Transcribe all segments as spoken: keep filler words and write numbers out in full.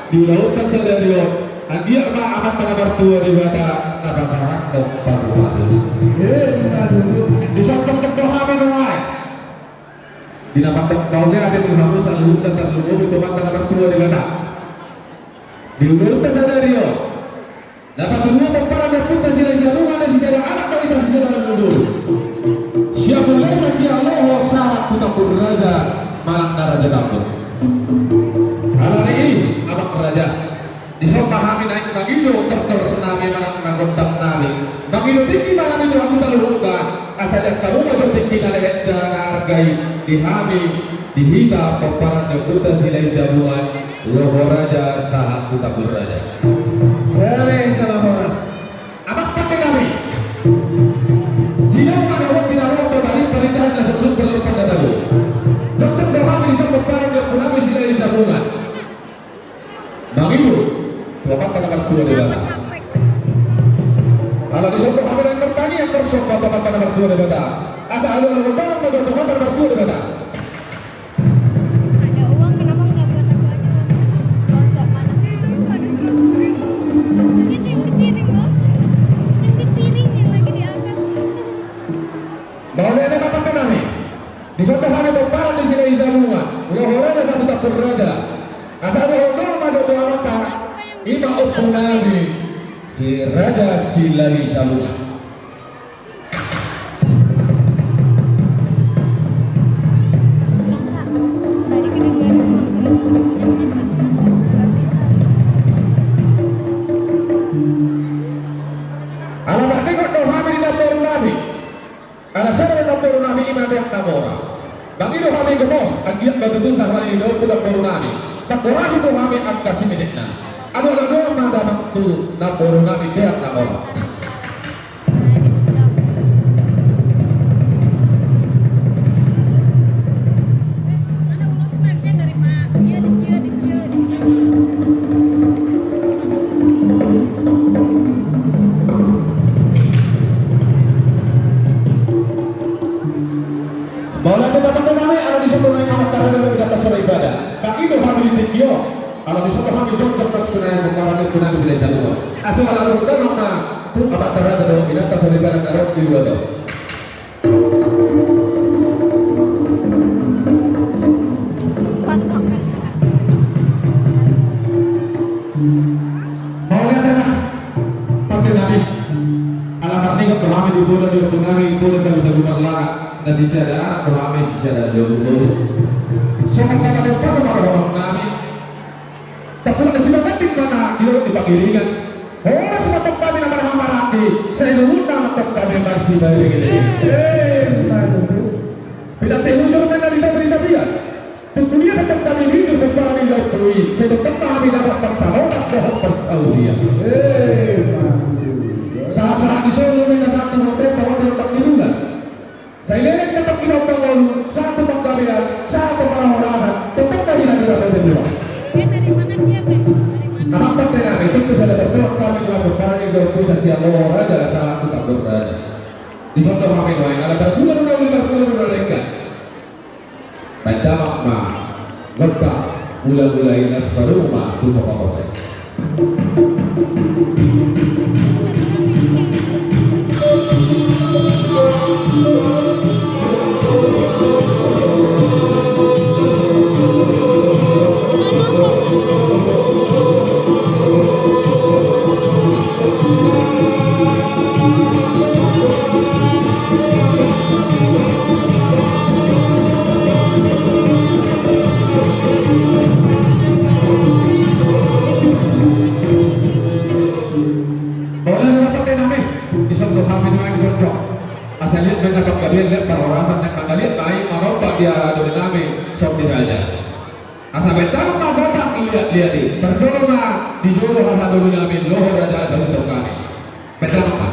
Di ulaonta sadari on, anggiat ma Amanta na martua Debata na pasahathon pasupasuna. Emma tutu. Dison tongtong do hami nuaeng di na mandok mauliate tu hamu saluhutna, tarlumobi tu Amanta na martua Debata. Di ulaonta sadari on, na patuluhon pomparan ni Ompunta Silahisabungan, na sisada anak, na sisada leluhur. Siambulesa Sialoho sahat tu Tambun Raja, manang na Raja Tambun. Alani i, amang raja, dison ma hami naeng mangido tortor nami manang na gondang nami. Mangido tingki ma hami tu hamu saluhutna, asa diangka hamu ma jo tingki na lehet, na arga i di hami, di hita pomparan ni Ompunta Silahisabungan, Loho Raja sahat tu Tambun Raja. Bere jala horas. Amang pande nami, jinau ma dohot binaru, pamari parindahan na suksuk, perlu pande tabo. Tongtong do hami dison pomparan ni Ompu nami Silahisabungan mangido tu Amanta na martua Debata. Ala dison do hami naeng martangiang, marsomba tu Amanta na martua Debata, asa alualuhon damang ma jo tu Amanta na martua Debata. Ada uang, kenapa nggak buat aku aja uangnya? Kalau siap mana? Itu ada seratus ribu. Itu yang di piring, loh. Yang di piring yang lagi diangkat. Mauliate ma pande nami. Dison do hami pomparan ni Silahisabungan, Loho Raja sahat tu Tambun Raja, asa alualuhon damang ma jo tu Amanta, i ma Ompu nami si Raja Silahisabungan. Ala marningot do hami di namboru nami. Ala sada do namboru nami, i ma Deak Namora. Mangido hami gomos, anggiat ma tutu sahali ni daompung namboru nami manghorasi tu hami angka simenek na. Alualuhon damang tu namboru nami Deak Namora. Mauliate ma pande nami, ala dison do naeng amanta raja dohot inanta soripada. Mangido hami di tingki on. Ala dison do hami jongjong nang sude pomparan ni Ompu nami Silahisabungan, asa alualuhon damang ma tu amanta raja dohot inanta soripada na adong di luat on. Mauliate ma pande nami. Ala marningot do hami di poda ni Ompu nami, poda Sagusagu Marlanga, na sisada anak do hami, sisada leluhur. Songon hata ni umpasa ma dohonon nami. Tapulak na simananding ma na di dolok ni Pangiringan. Horas ma tong hami na marhahamaranggi, sai luhutna ma tong hami marsipaingiringan. Emma tutu. Pedang nilujur ma na di tapian. Tutu dia ma tong hami nilujur pomparan ni daompung i, sai tongtong ma hami dapot parsaoran dohot parsaurian. Emma tutu. Sahat-sahat ni solu ma na sahat tu mambaen, taon di gondang ni bulan. Sai leleng ma tong hita umbahen on, sahat tu panggabean, sahat tu parhorasan, tongtong ma hita di rata ni bulan. Amang pande nami, tung pe sada tortor hami nuaeng pomparan ni daompung Sialoho Raja sahat tu Tambun Raja. Dison do hami nuaeng, ala targuna-guna uli, marguna-guna denggan. Baen damang ma gondang mula-mula i, laos padomu ma tu sopa-sopa i. Mauliate ma pande nami, dison do hami nuaeng jongjong. Asa liat ma inna panggabean, liat parhorasan, naeng mangaliat ma i manomba di aha doli nami Sondi Raja. Asa baen damang ma gondang liat-liat i, parjolo ma di jolo haha doli nami Loho Raja asa hutong hami. Baen damang ma.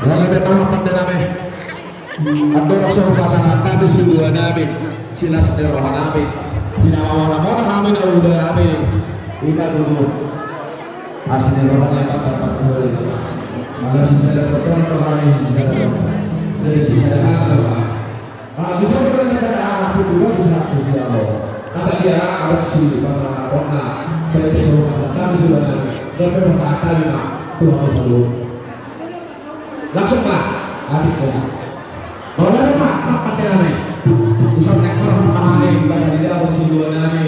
Lalu datang apa nami? Andorang so pasangan nami, suhut nami, silas ni roha nami. Pinamamona-mona hami na uda hami. Ina dulu. Asli rohani apa apa. Mana sisa ada kotoran rohani sisa ada. Dari sisa ada apa? Ah, bisa kita kata anak itu dua bisa aku dia lo. Kata dia anak si mana kota. Baik bisa rumah tangga sudah. Dia kan masa tadi mah. Tuhan selalu. Langsung, Pak. Adik ya. Mauliate, Pak, anak pantai nami. Bisa naik orang tangan nih, pada tidak harus si dua nami.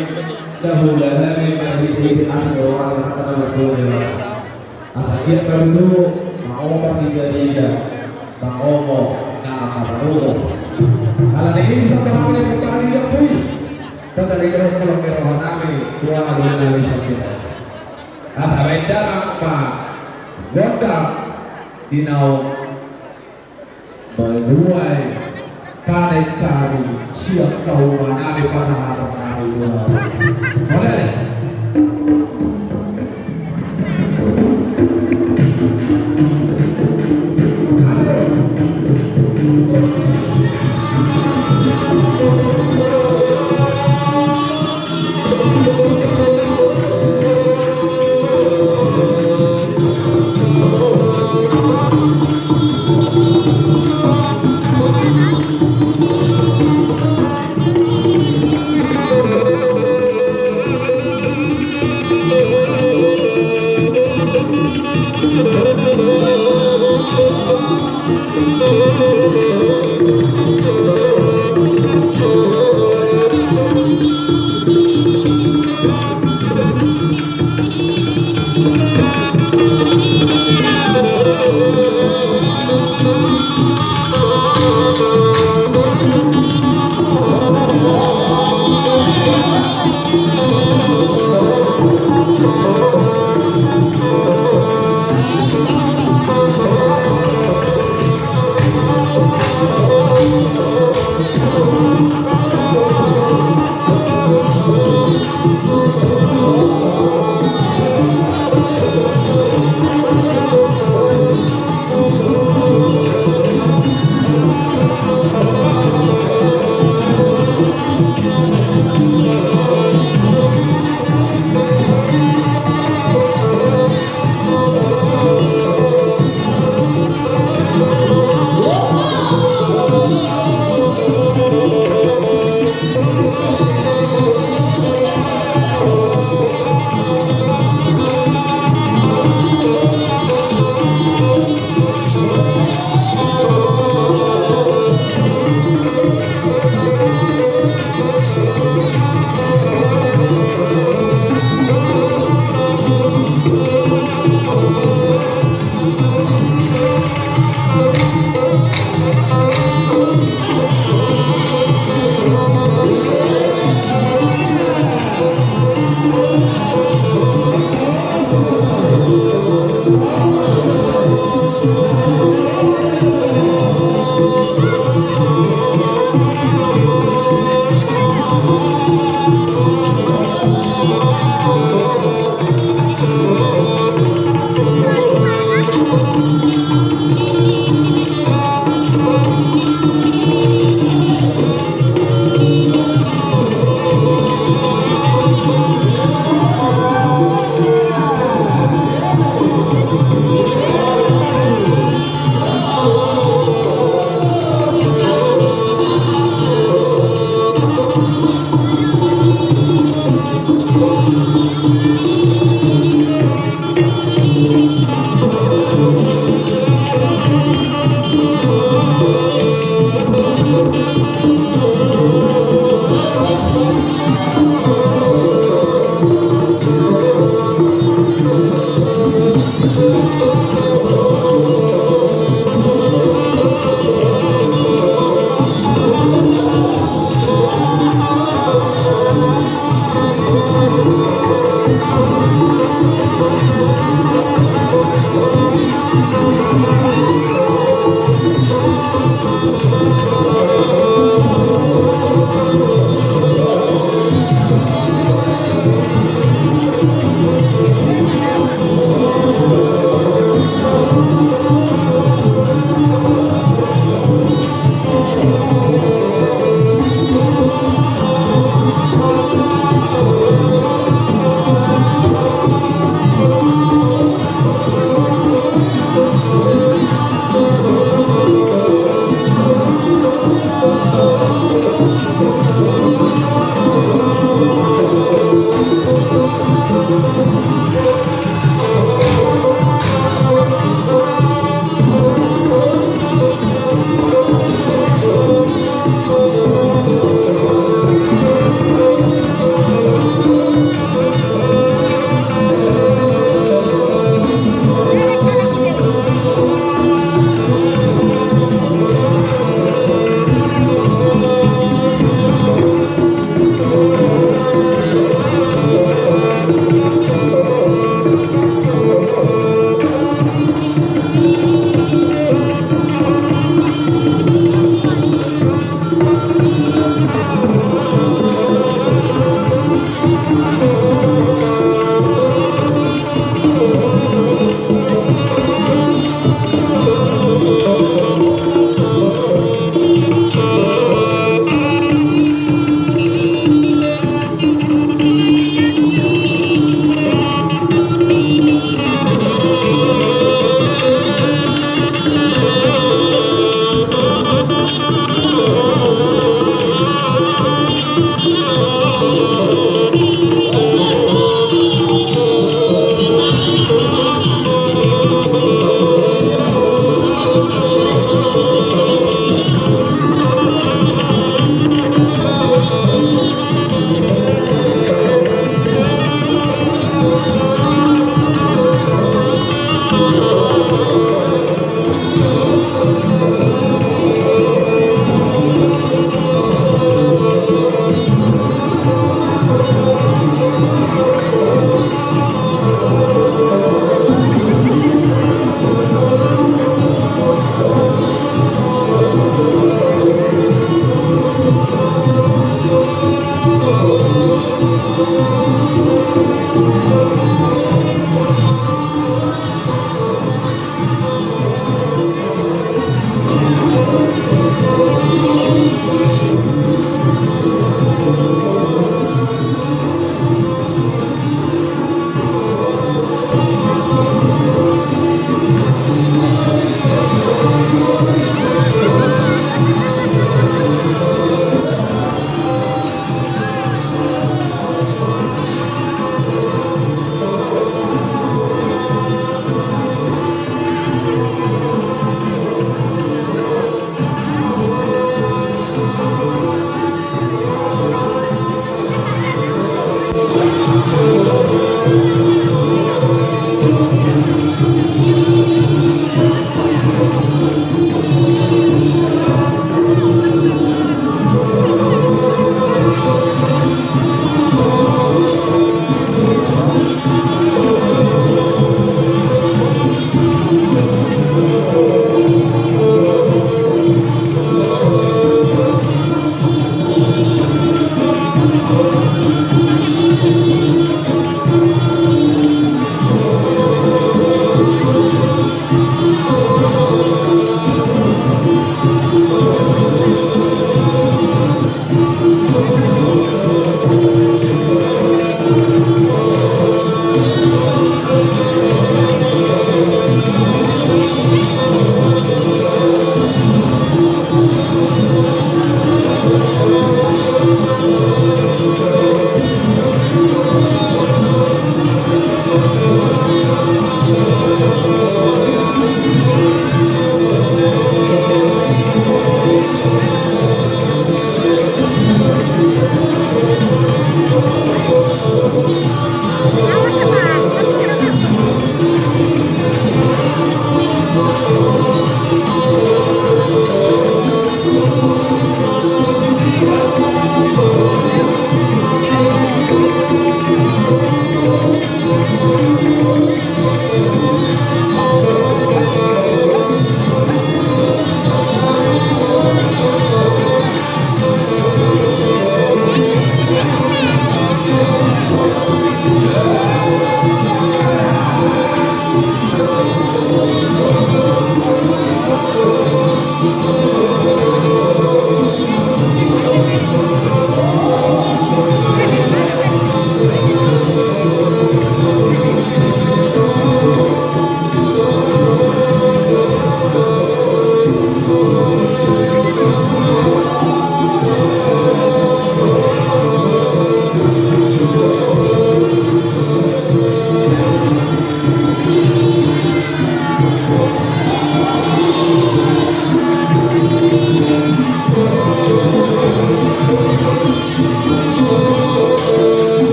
Dah mulai lagi, pada di, di, di, asal orang yang kata nama dua ya. Asal dia baru dulu, mau obat tiga tiga. Bang Omo, nama kabar dulu. Kalau ada ini bisa berapa nih, bukan dia pun. Tentang itu kalau merah nami, dua kali nami sakit. Asa baen damang ma gondang di naung manuai tading hami sian hauma nami pasahaton nami dua. Mauliate.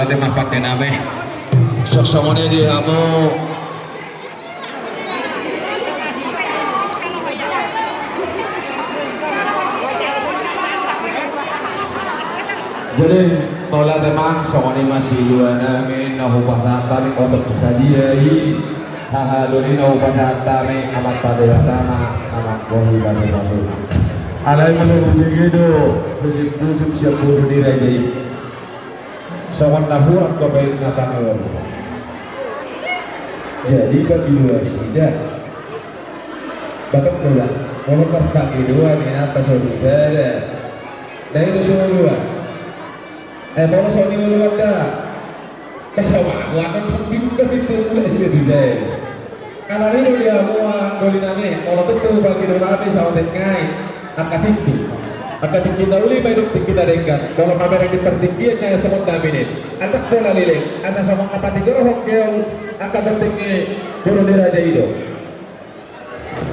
Te ma pande nami. Songon i di hamu. Jadi, mauliate ma, songon i ma silua nami na hupasahat hami oto sadia i. Haha, doli na hupasahat hami, Amanta Debata ma na manggohi pasu-pasu. Alai molo hubege do husip-husip sian boru ni raja i. Songon na hurang do baen na pangidoan. Jadi pangidoan sida. Batok do ba. Molo parpangidoan inanta so hita da. Na i do so oloan. Eh, molo so ni oloan da. Masa wa, wa na pun dibuka pintu mulai dari saya. Alani do di hamu angka doli nami, molo tung pangido hami saotik nai, angka tingki. Angka tingki na uli ma i dohot tingki na denggan. Molo pamereng di partingkian na songon nami i. Andang pola leleng, asa songon na patigor ho keong angka tingki boru ni raja i do.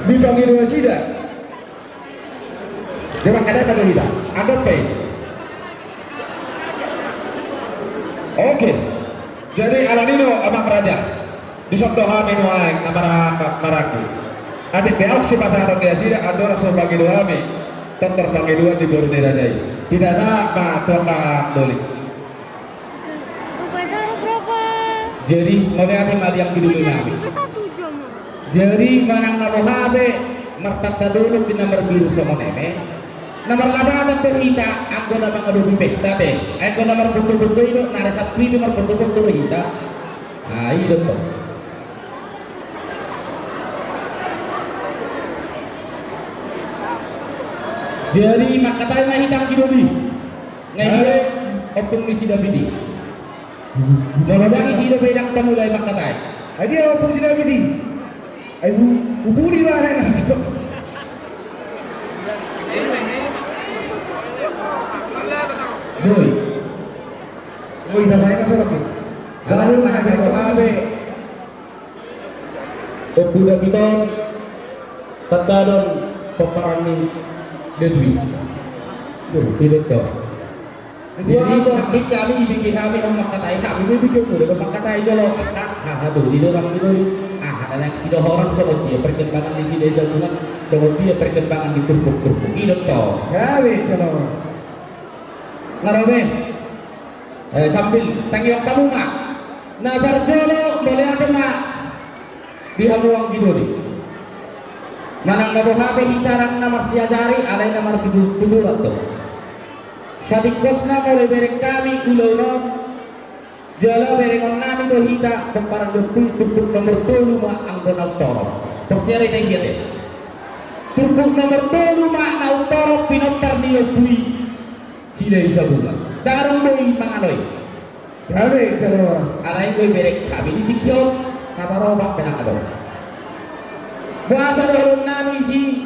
Dipangido nasida. Coba kada apa dulu dah? Ada pe. Oke. Jadi alani do amang raja. Dison do hami nuaeng na maranggi. Atik pe ahu sipasahaton di nasida andorang so pangido hami. Tontor pangidoan di boru ni raja i. Tidak salah ma tuan tangan doli. Upacara berapa? Jadi mauliate ma di anggi doli nami. Tiga satu jam. Jadi manang na boha pe martanda dolok di na marbiru songon eme. Na marlapatan do hita anggo na mangadopi pesta te. Anggo na marboso-boso i do na resap tu i pe marboso-boso do hita. Nah, i do tong. Jadi mangkatai ma hita anggi doli. Ngai dia ompung ni si Dapit i. Molo dang i si Dapit i dang tamulai mangkatai. Ai dia ompung si Dapit i. Ai bu, bupudi ma na stok. Boi. Boi, tamai na stok. Baru mana ada apa? Ompu Dapit on, tanda do pomparan ni Datu i. Ido tong. Jadi, hami, ibege hami on mangkatai, hami ma ibege on mangkatai jolo. Aha, aha, do, di do, di do. Aha, na naeng sidohonon, songon dia perkembangan di Silahisabungan, songon dia perkembangan di turpuk-turpuk. Ido tong. Gabe, jolo. Nga ro be. Eh, sambil tangiang hamu ma. Na parjolo, mauliate ma. Di hamu anggi doli. Manang na boha pe hita ndang na marsiajari, alai na martutu-, tuturan do. Satingkosna molo ibereng hami ulaon on, jala berengon nami do hita pomparan ni ompu i, turpuk nomor tolu ma anggo na umtorop. Porsea do hita i sian i. Turpuk nomor tolu ma na umtorop pinompar ni ompu i. Silahisabungan. Ndang adong do i mangalo i. Gabe jala horas. Alai anggo ibereng hami di tingki on, sabar obat pe ndang adong. Boasa dohonon nami si,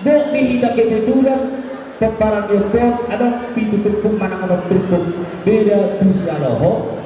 gok di hita kebetulan, pomparan ni ompu on, adong pitu turpuk manang onom turpuk, beda tu sialoho,